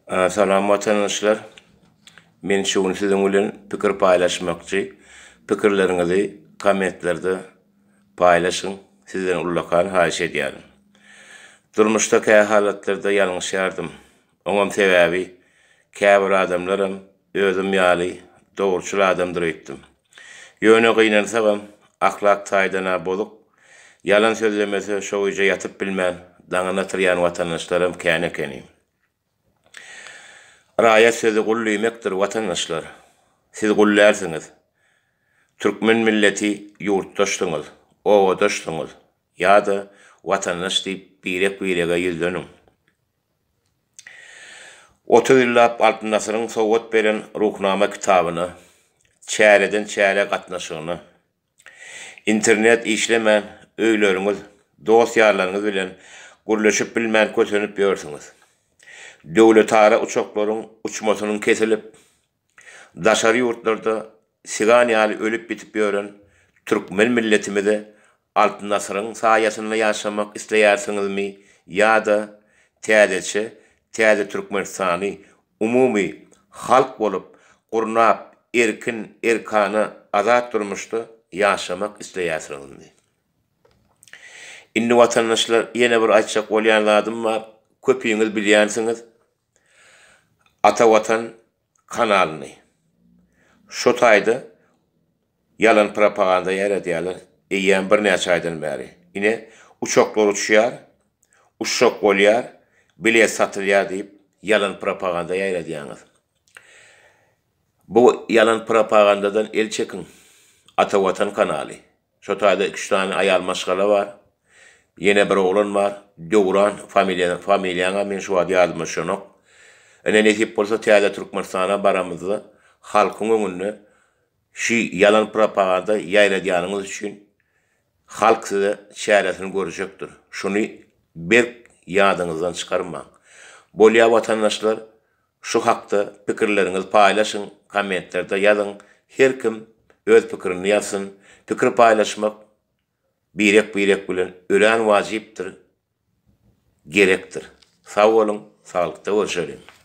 Salam watandaşlar. Men şu gün siziň bilen pikir paýlaşmakçy. Pikirleriňizi kommentlerde paýlaşyň. Sizden ullakan haýyş edýärin. Durmuşda kä halatlarda ýalňyşýardym. Oňam sebäbi käbir adamlaram özüm ýaly dogruçyl adamdyr öýtdüm. Ýöne gynansagam ahlak taýdan-a bozuk, ýalan sözlemese şo gije ýatyp bilmän daňyny atyrýan watandaşlaram kän ekeni. Raýat sözi gul diýmekdir watandaşlar. Siz gul dälsiňiz. Türkmen milleti ýurtdaşsyňyz, obadaşsyňyz ýa-da watandaş diýip birek-birege ýüzleniň. 30 ýyllap Altyn asyryň sowgat beren Ruhnama kitabyna, çäreden çärä gatnaşygyna, Internet işlemän, öýleriňiz, dost-ýarlaryňyz bilen gürleşip bilmän kösenip ýörsüňiz. Döwletara uçaklaryň uçmasynyň kesilip, daşary ýurtlarda sigan ýaly ölüp-ýitip ýören türkmen milletimize Altyn asyryň saýasynda ýaşamak isleýärsiňizmi ýa-da täzeçe täze Türkmenistany umumy halk bolup gurnap erkin, erkana, azat durmuşda ýaşamak isleýärsiňizmi? Indi watandaşlar ýene bir aýtjak bolýan zadym bar, köpüňiz bilýänsiňiz Ata Watan kanalyny. Şo taýda ýalan propaganda ýaýradýarlar eýýäm birnäçe aýdan bäri. Ine, uçaklar uçýar, uçjak bolýar, bilet satylýar diýip ýalan propaganda ýaýradýaňyz. Bu ýalan propagandadan el çekiň. Ata Watan kanaly. Şo taýda iki-üç sany aýal maşgala bar. Ýene bir oglan bar. Döwran familiýa, familiýaňa men şu wagt ýadyma düşenok. Ine nesip bolsa täze Türkmenistana baramyzda halkyň öňünde şu ýalan propaganda ýaýradýanyňyz üçin halk size çäresini görjekdir. Şuny berk ýadyňyzdan çykarmaň. Bolýa watandaşlar Şu hakda pikirleriňizi paýlaşyň kommentlerde ýazyň her kim öz pikirini ýazsyn pikir paýlaşmak birek birek bilen örän wajypdyr gerekdir sag boluň saglykda görşeliň.